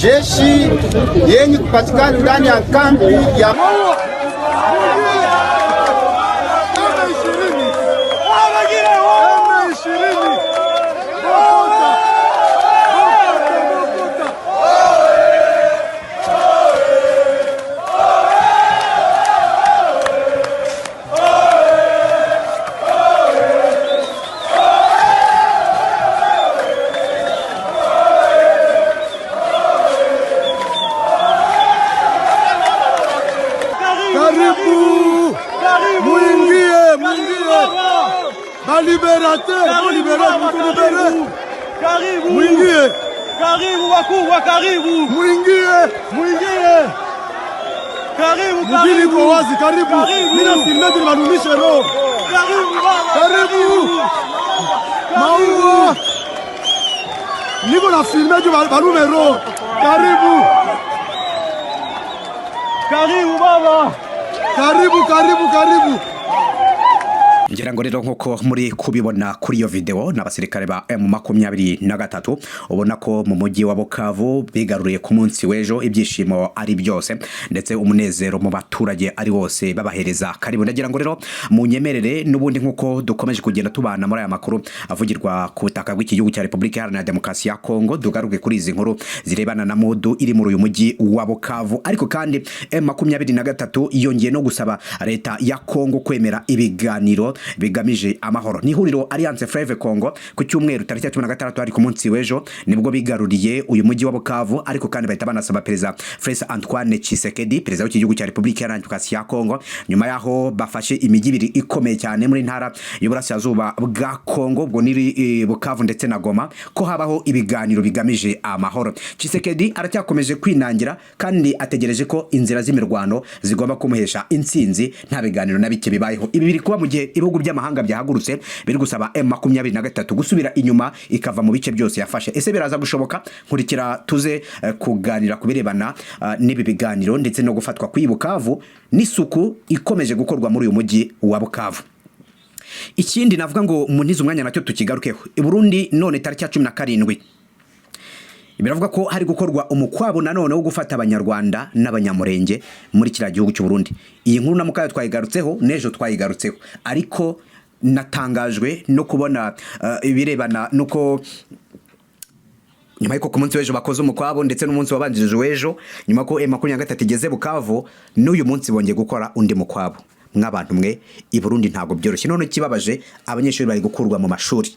Jeshi yenye kupatikana ndani ya kambi ya Karibu, mwingie, mwingie, balibérateur, bolibérer, mutulibérer. Karibu. Mwingie. Karibu wakubwa, karibu. Mwingie, mwingie. Karibu, Mugini iko karibu. wazi, karibu. Karibu. Mina filme nibalumishe roho. Karibu baba. Karibu. Maua. Niko na filme juu balume roho. Karibu. Karibu baba. Karibu, karibu, karibu. Ngira ngo rero nk'uko muri kubibona kuri iyo video, n'abasirikare ba M23, ubona ko mu mujyi wa Bukavu bigaruriye ku munsi w'ejo, ibyishimo ari byose ndetse umunezero mu baturage ari wose, babahereza karibu. Ndagira ngo rero munyemerere n'ubundi, nk'uko dukomeje kugenda tubana muri aya makuru avugirwa ku butaka bw'iki gihugu cya Repubulika Iharanira Demokarasi ya Kongo, dugaruke kuri izi nkuru zirebana na mood iri muri uyu mujyi wa Bukavu. Ariko kandi M23 yongeye no gusaba leta ya Kongo kwemera ibiganiro bigamije amahoro. Ni ihuriro Alliance Fleuve Congo ku cyumweru tariki ya 16, ari ku munsi w'ejo, nibwo bigaruriye uyu mujyi wa Bukavu. Ariko kandi bahita banasaba Perezida Felix Antoine Tshisekedi, perezida w'iki gihugu cya Repubulika Iharanira Demokarasi ya Kongo, nyuma yaho bafashe imijyi ibiri ikomeye cyane muri ntara y'uburasirazuba bwa Kongo, ubwo ni Bukavu ndetse na Goma, ko habaho ibiganiro bigamije amahoro. Tshisekedi aracyakomeje kwinangira kandi ategereje ko inzira z'imirwano zigomba kumuhesha intsinzi, nta biganiro na bike bibayeho. Ibi biri kuba mu gihe ibihugu by'amahanga byahagurutse biri gusaba M23 gusubira inyuma ikava mu bice byose yafashe. Ese biraza gushoboka? Nkurikira tuze kuganira ku birebana n'ibi biganiro ndetse no gufatwa kw'i Bukavu n'isuku ikomeje gukorwa muri uyu mujyi wa Bukavu. Ikindi navuga ngo munize umwanya nacyo tukigarukeho, i Burundi none tariki ya 17 biravuga ko hari gukorwa umukwabo nanone wo gufata Abanyarwanda n'Abanyamurenge muri kiriya gihugu cy'u Burundi. Iyi nkuru na mukayo twayigarutseho n'ejo twayigarutseho, ariko natangajwe no kubona ibirebana nuko nyuma y'uko ku munsi w'ejo bakoze umukwabo ndetse n'umunsi wabanjirije w'ejo, nyuma ko M23 igeze Bukavu, n'uyu munsi bongeye gukora undi mukwabo. Mw'abantu mwe, i Burundi ntabwo byoroshye. None ikibabaje, abanyeshuri bari gukurwa mu mashuri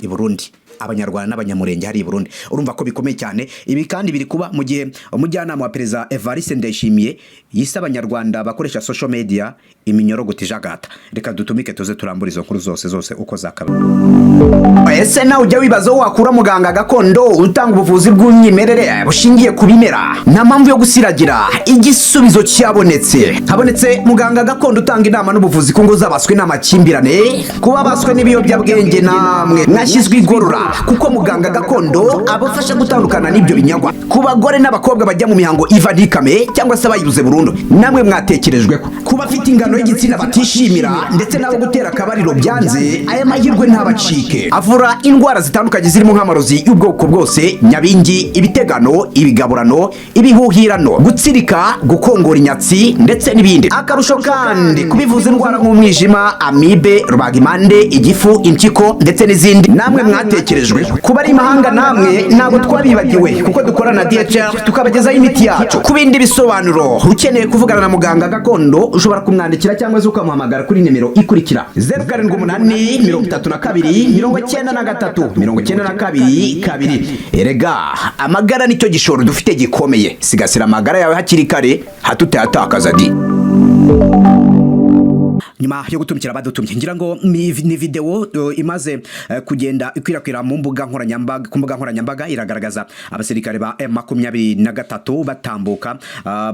i Burundi, Abanyarwanda n'Abanyamurenge hari i Burundi. Urumva ko bikomeye cyane. Ibi kandi biri kuba mu gihe umujyanama wa Perezida Evariste Ndayishimiye yise Abanyarwanda bakoresha social media iminyorogoto ijagata. Reka dutumike tuze turambure izo nkuru zose zose uko zakaba. Ese nawe ujya wibaza aho wakura muganga gakondo utanga ubuvuzi bw'umwimerere bushingiye ku bimera? Nta mpamvu yo gusiragira, igisubizo cyabonetse. Habonetse muganga gakondo utanga inama n'ubuvuzi ku ngo zabaswe n'amakimbirane, kuba baswe n'ibiyobyabwenge, namwe mwashyizwe igorora, kuko muganga gakondo abafasha gutandukana n'ibyo binyagwa. Ku bagore n'abakobwa bajya mu mihango iva ntikame cyangwa se abayibuze burundu, namwe mwatekerejweho. Ku bafite ingano y'igitsina batishimira ndetse n'abo gutera akabariro byanze, aya mahirwe ntabacike. Avura indwara zitandukanye zirimo nk'amarozi y'ubwoko bwose, nyabingi, ibitegano, ibigaburano, ibihuhirano, gutsirika, gukongora inyatsi ndetse n'ibindi. Akarusho kandi kubivuza indwara nk'umwijima, amibe, rubagimpande, igifu, impyiko ndetse n'izindi, namwe mwatekerejwe. Kuba ari imahanga, namwe ntabwo twabibagiwe, kuko dukorana na DHL tukabagezaho imiti yacu. Ku bindi bisobanuro, ukeneye kuvugana na muganga gakondo, ushobora kumwandikira cyangwa se ukamuhamagara kuri nimero ikurikira: 0783 32 93 92. Erega amagara nicyo gishoro dufite gikomeye. Sigasira amagara yawe hakiri kare, hato utayatakaza di. Nyuma yo gutumikira badutumye, ngira ngo ni video imaze kugenda ikwirakwira mu mbuga nkoranyambaga, ku mbuga nkoranyambaga, iragaragaza abasirikare ba M23 batambuka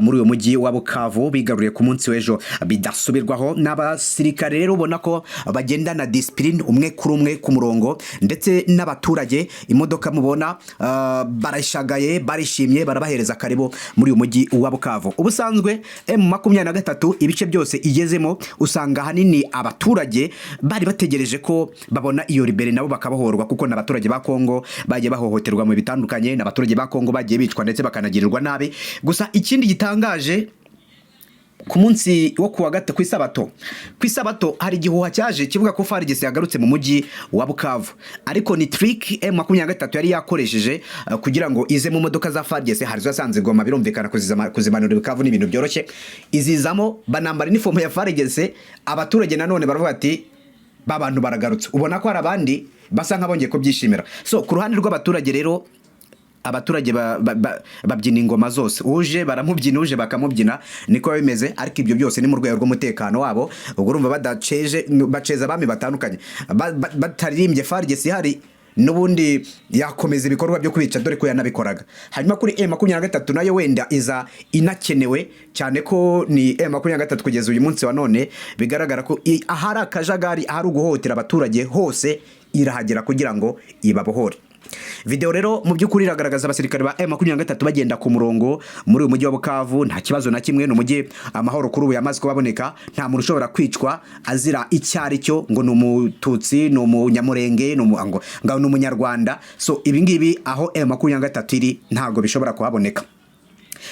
muri uyu mujyi wa Bukavu bigaruriye ku munsi w'ejo bidasubirwaho. N'abasirikare rero ubona ko bagendana discipline, umwe kuri umwe ku murongo, ndetse n'abaturage. Imodoka mubona barashagaye, barishimye, barabahereza karibu muri uyu mujyi wa Bukavu. Ubusanzwe M23 ibice byose igezemo usanga Usanga ahanini abaturage bari bategereje ko babona iyo libéré, nabo bakabohorwa, kuko n'abaturage ba Kongo bagiye bahohoterwa mu bitandukanye, n'abaturage ba Kongo bagiye bicwa ndetse bakanagirirwa nabi. Gusa ikindi gitangaje, ku munsi wo kuwa gatatu, ku isabato hari igihuha cyaje kivuga ko FARDC yagarutse mu mujyi wa Bukavu, ariko ni trick M23 yari yakoresheje kugira ngo ize mu modoka za FARDC. Hari izo yasanze Goma, birumvikana kuzimanura i Bukavu ni ibintu byoroshye, izizamo banambara inifomo ya FARDC. Abaturage nanone baravuga ati: "Ba bantu baragarutse." Ubona ko hari abandi basa nk'abongeye kubyishimira. So ku ruhande rw'abaturage rero, abaturage babyina ingoma zose, uje baramubyina, uje bakamubyina, niko biba bimeze. Ariko ibyo byose ni mu rwego rw'umutekano wabo. Ubwo urumva badaceje baceza abami batandukanye, bataririmbye FARDC ihari n'ubundi yakomeza ibikorwa byo kwica, dore ko yanabikoraga. Hanyuma kuri M23 nayo wenda iza inakenewe cyane, ko ni M23 kugeza uyu munsi wa none bigaragara ko ahari akajagari, ahari uguhohotera abaturage hose irahagera kugira ngo ibabohore. Video rero mu by'ukuri iragaragaza abasirikare ba M23 bagenda ku murongo muri uyu mujyi wa Bukavu, nta kibazo na kimwe. Ni umujyi amahoro kuri ubu yamaze kubaboneka, nta muntu ushobora kwicwa azira icyo ari cyo, ngo ni Umututsi, ni Umunyamurenge, ngo ni Umunyarwanda. So ibi ngibi aho M23 iri ntabwo bishobora kuhaboneka,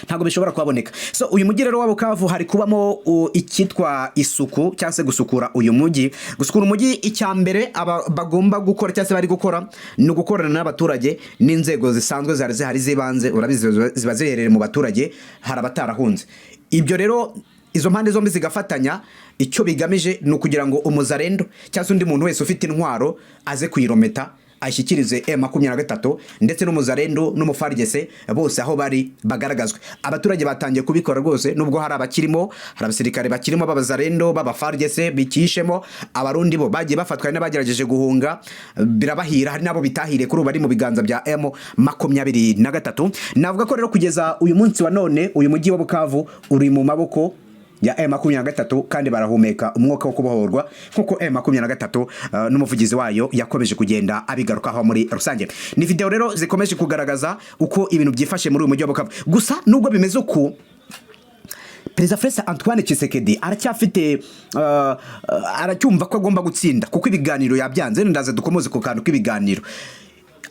ntabwo bishobora kuhaboneka. So uyu mujyi rero wa Bukavu hari kubamo icyitwa isuku cyangwa se gusukura uyu mujyi. Gusukura umujyi, icya mbere aba bagomba gukora cyangwa se bari gukora ni ugukorana n'abaturage n'inzego zisanzwe zari zihari z'ibanze. Urabizi, ziba ziherereye mu baturage, hari abatarahunze. Ibyo rero izo mpande zombi zigafatanya, icyo bigamije ni ukugira ngo umuzarendo cyangwa se undi muntu wese ufite intwaro aze kuyirometa, ayishyikirize M23, ndetse n'umuzarendo n'umu FARDC bose aho bari bagaragazwe. Abaturage batangiye kubikora rwose, nubwo hari abakirimo, hari abasirikare bakirimo b'abazarendo, b'aba FARDC bikishemo. Abarundi bo bagiye bafatwa, hari n'abagerageje guhunga birabahira, hari n'abo bitahiriye, kuri ubu bari mu biganza bya M23. Navuga ko rero kugeza uyu munsi wa none uyu mujyi wa Bukavu uri mu maboko ya M23, kandi barahumeka umwuka wo kubohorwa, nk'uko M23 n'umuvugizi wayo yakomeje kugenda abigarukaho muri rusange. Ni video rero zikomeje kugaragaza uko ibintu byifashe muri uyu mujyi wa Bukavu. Gusa nubwo bimeze uku, Perezida Felix Antoine Tshisekedi aracyafite aracyumva ko agomba gutsinda, kuko ibiganiro yabyanze. Ndaza dukomoze ku kantu k'ibiganiro.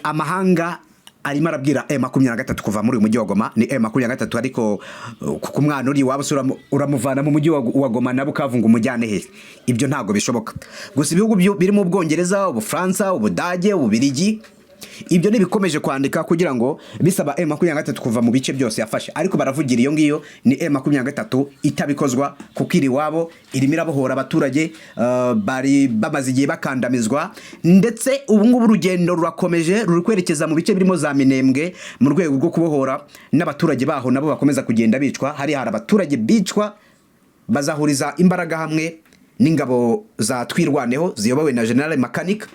Amahanga arimo arabwira M23 kuva muri uyu mujyi wa Goma. Ni M23, ariko kuko umwana uri iwabo se uramuvana mu mujyi wa Goma na Bukavu ngo umujyane he? Ibyo ntabwo bishoboka. Gusa ibihugu birimo Ubwongereza, Ubufaransa, Ubudage, Ububirigi, ibyo ntibikomeje kwandika kugira ngo bisaba M23 kuva mu bice byose yafashe, ariko baravugira iyo ngiyo. Ni M23 itabikozwa, kuko iri iwabo, irimo irabohora abaturage bari bamaze igihe bakandamizwa. Ndetse ubu ngubu urugendo rurakomeje, ruri kwerekeza mu bice birimo za Minembwe mu rwego rwo kubohora n'abaturage baho, nabo bakomeza kugenda bicwa. Hari abaturage bicwa. Bazahuriza imbaraga hamwe n'ingabo za Twirwaneho ziyobowe na General Makanika,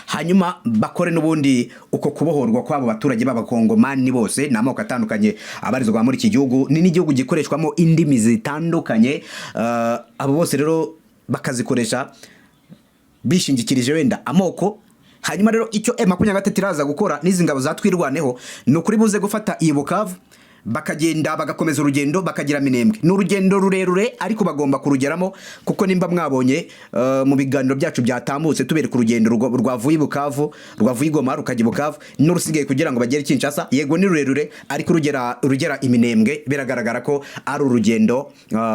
hanyuma bakore n'ubundi uko kubohorwa kw'abo baturage b'Abakongomani bose. Ni amoko atandukanye abarizwa muri iki gihugu, ni n'igihugu gikoreshwamo indimi zitandukanye. Abo bose rero bakazikoresha bishingikirije wenda amoko. Hanyuma rero icyo M23 iraza gukora n'izi ngabo za Twirwaneho ni ukuri buze gufata iyi Bukavu, bakagenda bagakomeza urugendo bakagera Minembwe. Ni urugendo rurerure, ariko bagomba kurugeramo, kuko nimba mwabonye mu biganiro byacu byatambutse tubereka urugendo rwavuye i Bukavu, rwavuye i Goma rukajya i Bukavu, n'urusigaye kugira ngo bagere i Kinshasa. Yego ni rurerure, ariko rugera i Minembwe biragaragara ko ari urugendo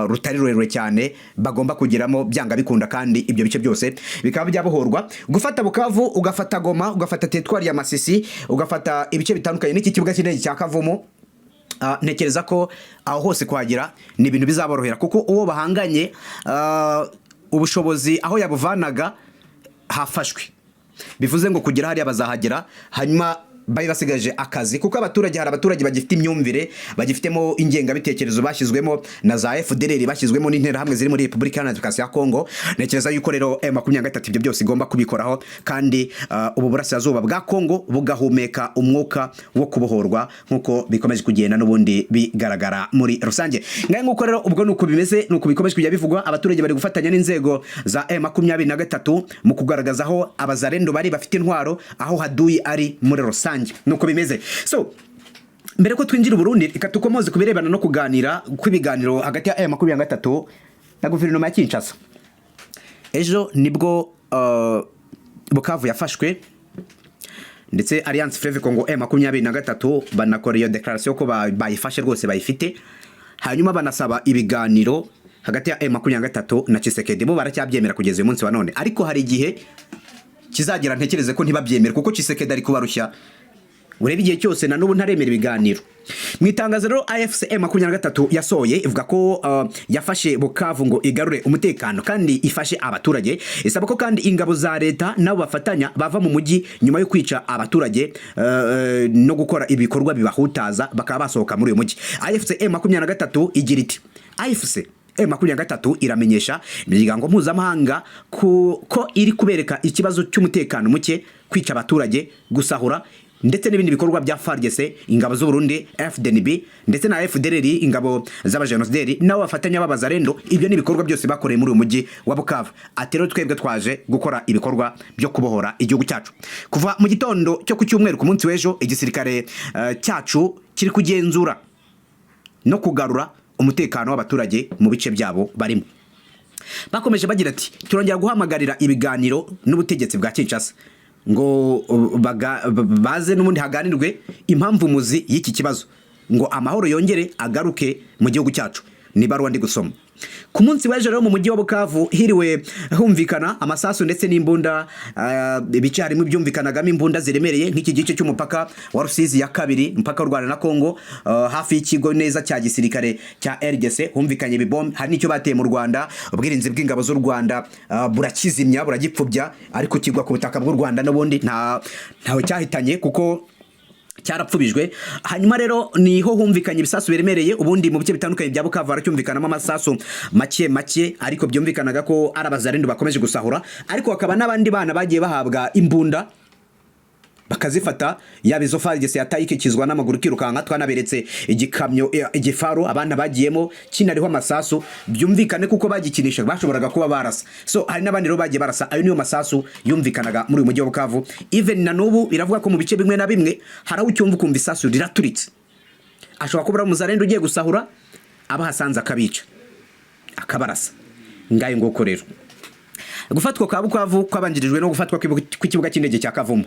rutari rurerure cyane, bagomba kugeramo byanga bikunda, kandi ibyo bice byose bikaba byabohorwa. Gufata Bukavu, ugafata Goma, ugafata teritwari ya Masisi, ugafata ibice bitandukanye n'iki kibuga cy'indege cya Kavumu, ntekereza ko aho hose kuhagera ni ibintu bizaborohera, kuko uwo bahanganye ubushobozi aho yabuvanaga hafashwe, bivuze ngo kugera hariya bazahagera. Hanyuma bari basigaje akazi, kuko abaturage, hari abaturage bagifite imyumvire, bagifitemo ingengabitekerezo bashyizwemo na za FDLR, bashyizwemo n'Interahamwe ziri muri Repubulika Iharanira Demokarasi ya Kongo. Ntekereza yuko rero M23 ibyo byose igomba kubikoraho, kandi ubu burasirazuba bwa Kongo bugahumeka umwuka wo kubohorwa, nk'uko bikomeje kugenda n'ubundi bigaragara muri rusange. Ngahe nk'uko rero ubwo nuko bimeze, nuko bikomeje kujya bivugwa. Abaturage bari gufatanya n'inzego za M23 mu kugaragaza aho abazarendo bari bafite intwaro, aho haduyi ari muri rusange, nuko bimeze. So mbere ko twinjira i Burundi, reka tukomoze ku birebana no kuganira kw'ibiganiro hagati ya M23 na guverinoma ya Kinshasa. Ejo nibwo Bukavu yafashwe, ndetse Alliance Fleuve Congo M23 banakora iyo déclaration ko bayifashe rwose, bayifite. Hanyuma banasaba ibiganiro hagati ya M23 na Tshisekedi. Bo baracyabyemera kugeza uyu munsi wa none, ariko hari igihe kizagera ntekereze ko ntibabyemere, kuko Tshisekedi ari kubarushya. Urebe, igihe cyose na n'ubu ntaremera ibiganiro. Mu itangazo rero AFC M23 yasohoye, ivuga ko yafashe Bukavu ngo igarure umutekano kandi ifashe abaturage. Isaba ko kandi ingabo za leta nabo bafatanya bava mu mujyi nyuma yo kwica abaturage no gukora ibikorwa bibahutaza, bakaba basohoka muri uyu mujyi. AFC M23 igira iti: "AFC M23 iramenyesha imiryango mpuzamahanga ko iri kubereka ikibazo cy'umutekano muke, kwica abaturage, gusahura ndetse n'ibindi bikorwa bya FARDC, ingabo z'u Burundi, FDNB ndetse na FDLR, ingabo z'abajenosideri nabo bafatanya b'abazarendo. Ibyo ni ibikorwa byose bakoreye muri uyu mujyi wa Bukavu." Ati rero twebwe twaje gukora ibikorwa byo kubohora igihugu cyacu. Kuva mu gitondo cyo ku cyumweru, ku munsi w'ejo, igisirikare cyacu kiri kugenzura no kugarura umutekano w'abaturage mu bice byabo barimo. Bakomeje bagira ati: "Turongera guhamagarira ibiganiro n'ubutegetsi bwa Kinshasa ngo baze n'ubundi haganirwe impamvu muzi y'iki kibazo, ngo amahoro yongere agaruke mu gihugu cyacu." Ni baruwa ndi gusoma. Ku munsi w'ejo rero, mu mujyi wa Bukavu hiriwe humvikana amasasu ndetse n'imbunda. Ibice harimo ibyumvikanagamo imbunda ziremereye, nk'iki gice cy'umupaka wa Rusizi ya kabiri, umupaka w'u Rwanda na Kongo, hafi y'ikigo neza cya gisirikare cya RDC, humvikanye ibibombe. Hari n'icyo bateye mu Rwanda, ubwirinzi bw'ingabo z'u Rwanda burakizimya, buragipfubya, ariko kigwa ku butaka bw'u Rwanda n'ubundi ntawe cyahitanye kuko cyarapfubijwe. Hanyuma rero niho humvikanye ibisasu biremereye. Ubundi mu bice bitandukanye bya Bukavu haracyumvikanamo amasasu make make, ariko byumvikanaga ko ari abazarendo bakomeje gusahura, ariko hakaba n'abandi bana bagiye bahabwa imbunda bakazifata, yaba izo FARDC yataye ikikizwa n'amaguru ikirukanka. Twanaberetse igikamyo, igifaru abana bagiyemo kinariho amasasu, byumvikane kuko bagikinisha bashoboraga kuba barasa. So hari n'abandi rero bagiye barasa. Ayo niyo masasu yumvikanaga muri uyu mujyi wa Bukavu. Even na n'ubu biravuga ko mu bice bimwe na bimwe hari aho ucyumva ukumva isasu riraturitse. Ashobora kuba ari umuzarendo ugiye gusahura, abahasanze akabica, akabarasa. Ngayo nguko rero. Gufatwa kwa Bukavu kwabanjirijwe no gufatwa kw'ikibuga cy'indege cya Kavumu,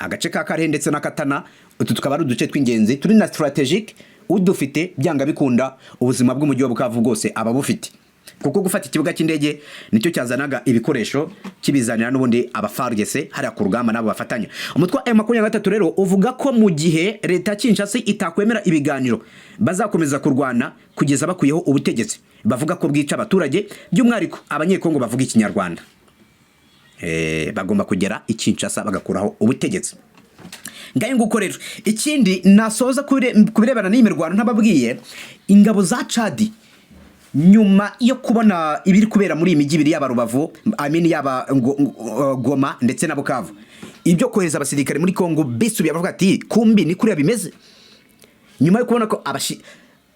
agace ka Karehe ndetse na Katana. Utu tukaba ari uduce tw'ingenzi turi na strategic. Udufite byanga bikunda ubuzima bw'umujyi wa Bukavu bwose aba bufite, kuko gufata ikibuga cy'indege nicyo cyazanaga ibikoresho kibizanira n'ubundi aba FARDC hariya ku rugamba nabo bafatanya. Umutwe wa M23 rero uvuga ko mu gihe leta ya Kinshasa itakwemera ibiganiro, bazakomeza kurwana kugeza bakuyeho ubutegetsi bavuga ko bwica abaturage, by'umwihariko Abanyekongo bavuga Ikinyarwanda. Bagomba kugera i Kinshasa bagakuraho ubutegetsi. Ngayo nguko rero. Ikindi nasoza ku birebana n'iyi mirwano ntababwiye, ingabo za Chad, nyuma yo kubona ibiri kubera muri iyi mijyi ibiri, yaba Rubavu, I mean yaba Goma ndetse na Bukavu, ibyo kohereza abasirikare muri Kongo bisubiye, bavuga ati kumbi ni kuriya bimeze. Nyuma yo kubona ko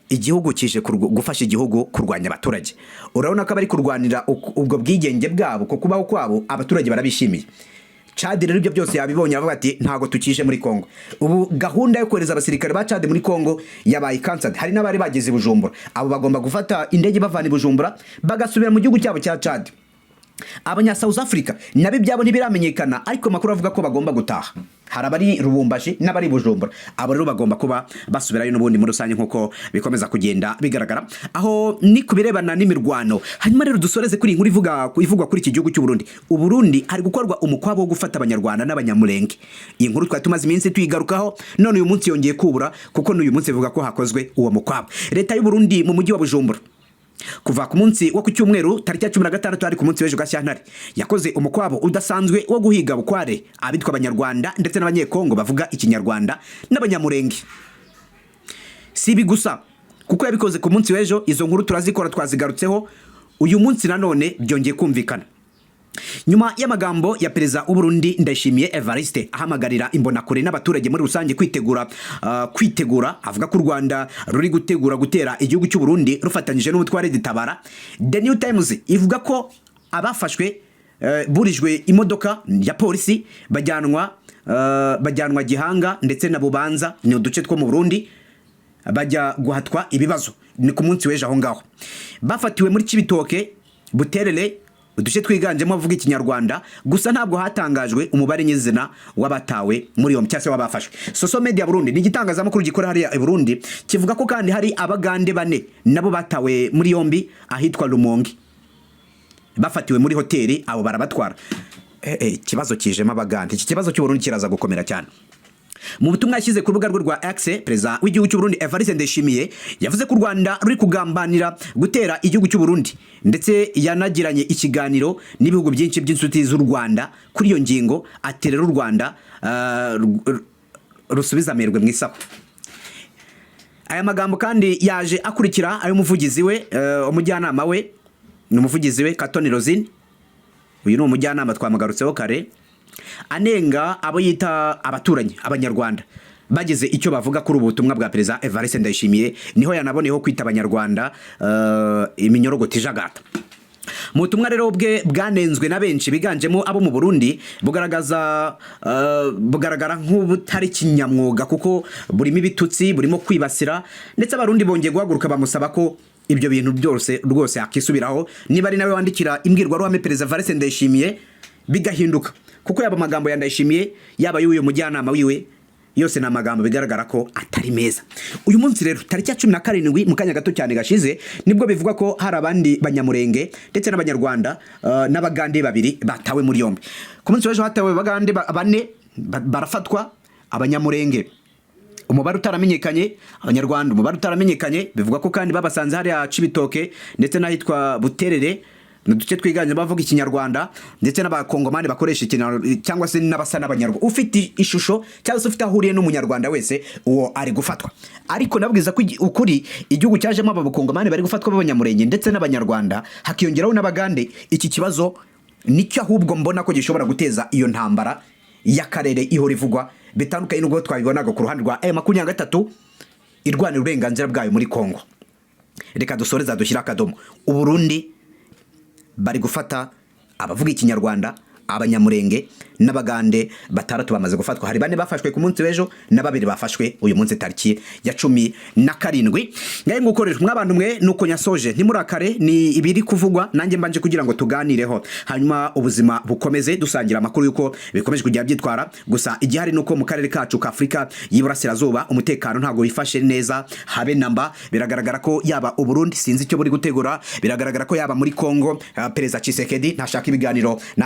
igihugu kije gufasha igihugu kurwanya abaturage, urabona ko abari kurwanira ubwo bwigenge bwabo, ko kubaho kwabo, abaturage barabishimiye. Chad rero ibyo byose yabibonye, aravuga ati ntabwo tukije muri Kongo. Ubu gahunda yo kohereza abasirikare ba Chad muri Kongo yabaye cancelled. Hari n'abari bageze i Bujumbura, abo bagomba gufata indege bavana i Bujumbura bagasubira mu gihugu cyabo cya Chad. Abanya South Africa nabo ibyabo ntibiramenyekana, ariko amakuru avuga ko bagomba gutaha. Hari abari Lubumbashi n'abari Bujumbura, abo rero bagomba kuba basubirayo n'ubundi muri rusange, nk'uko bikomeza kugenda bigaragara. Aho ni ku birebana n'imirwano. Hanyuma rero dusoreze kuri iyi nkuru ivugwa kuri iki gihugu cy'u Burundi. U Burundi hari gukorwa umukwabo wo gufata Abanyarwanda n'Abanyamulenge. Iyi nkuru twari tumaze iminsi tuyigarukaho, none uyu munsi yongeye kubura, kuko n'uyu munsi bivuga ko hakozwe uwo mukwabo. Leta y'u Burundi mu mujyi wa Bujumbura, kuva ku munsi wo ku cyumweru tariki ya 16, ari ku munsi w'ejo Gashyantare, yakoze umukwabo udasanzwe wo guhiga bukware abitwa Abanyarwanda ndetse n'Abanyekongo bavuga Ikinyarwanda n'Abanyamurenge. Si ibi gusa, kuko yabikoze ku munsi w'ejo, izo nkuru turazikora, twazigarutseho. Uyu munsi nanone byongeye kumvikana nyuma y'amagambo ya perezida w'u Burundi Ndayishimiye Evariste, ahamagarira imbonakure n'abaturage muri rusange kwitegura, avuga ko u Rwanda ruri gutegura gutera igihugu cy'u Burundi rufatanyije n'umutwe wa RED Tabara. The New Times ivuga ko abafashwe burijwe imodoka ya polisi, bajyanwa Gihanga ndetse na Bubanza, ni uduce two mu Burundi, bajya guhatwa ibibazo. Ni ku munsi w'ejo. Aho ngaho bafatiwe muri Cibitoke, Buterere. Uduce twiganjemo abavuga Ikinyarwanda. Gusa ntabwo hatangajwe umubare nyizina w'abatawe muri yombi cyangwa se w'abafashwe. Social Media Burundi ni igitangazamakuru gikora hariya i Burundi, kivuga ko kandi hari Abagande bane nabo batawe muri yombi ahitwa Rumonge, bafatiwe muri hoteli, abo barabatwara. Ikibazo kijemo Abagande, iki kibazo cy'u Burundi kiraza gukomera cyane. Mu butumwa yashyize ku rubuga rwe rwa X, perezida w'igihugu cy'u Burundi Evariste Ndayishimiye yavuze ko u Rwanda ruri kugambanira gutera igihugu cy'u Burundi, ndetse yanagiranye ikiganiro n'ibihugu byinshi by'inshuti z'u Rwanda kuri iyo ngingo. Ati rero u Rwanda rusubiza amerwe mu isaho. Aya magambo kandi yaje akurikira ay'umuvugizi we, umujyanama we, ni umuvugizi we Katoni Rosine. Uyu ni umujyanama twamugarutseho kare, anenga abo yita abaturanyi Abanyarwanda bagize icyo bavuga kuri ubu butumwa bwa perezida Evariste Ndayishimiye. Niho yanaboneyeho kwita Abanyarwanda iminyorogoto ijagata. Mu butumwa rero bwe bwanenzwe na benshi biganjemo abo mu Burundi, bugaragaza bugaragara nk'ubutari kinyamwuga kuko burimo ibitutsi, burimo kwibasira, ndetse Abarundi bongeye guhaguruka bamusaba ko ibyo bintu byose rwose akisubiraho, niba ari nawe wandikira imbwirwaruhame perezida Evariste Ndayishimiye bigahinduka, kuko yaba amagambo ya Ndayishimiye, yaba y'uyu mujyanama wiwe, yose ni amagambo bigaragara ko atari meza. Uyu munsi rero tariki ya 17, mu kanya gato cyane gashize, nibwo bivugwa ko hari abandi Banyamurenge ndetse n'Abanyarwanda n'Abagande babiri batawe muri yombi. Ku munsi w'ejo hatawe Abagande bane barafatwa, Abanyamurenge umubare utaramenyekanye, Abanyarwanda umubare utaramenyekanye. Bivugwa ko kandi babasanze hariya Cibitoke ndetse n'ahitwa Buterere, ni uduce twiganjemo abavuga Ikinyarwanda, ndetse n'Abakongomani bakoresha Ikinyarwanda cyangwa se n'abasa n'Abanyarwanda. Ufite ishusho cyangwa se ufite aho ahuriye n'Umunyarwanda wese, uwo ari gufatwa. Ariko nabwiza ko ukuri igihugu cyajemo aba Bakongomani bari gufatwa b'Abanyamurenge ndetse n'Abanyarwanda, hakiyongeraho n'Abagande, iki kibazo nicyo ahubwo mbona ko gishobora guteza iyo ntambara y'akarere ihora ivugwa, bitandukanye n'ubwo twabibonaga ku ruhande rwa M23 irwanira uburenganzira bwayo muri Congo. Reka dusoreza dushyire akadomo. Uburundi bari gufata abavuga Ikinyarwanda, Abanyamurenge n'Abagande batandatu bamaze gufatwa. Hari bane bafashwe ku munsi w'ejo na babiri bafashwe uyu munsi tariki ya 17. Ngahe nguko rero, mw'abantu mwe, nuko nyasoje. Ntimurakare, ni ibiri kuvugwa nanjye mbanje kugira ngo tuganireho, hanyuma ubuzima bukomeze dusangira amakuru y'uko bikomeje kujya byitwara. Gusa igihari nuko mu karere kacu ka Afurika y'Iburasirazuba umutekano ntabwo wifashe neza habe namba. Biragaragara ko yaba Uburundi sinzi icyo buri gutegura, biragaragara ko yaba muri Congo, Perezida Tshisekedi ntashaka ibiganiro na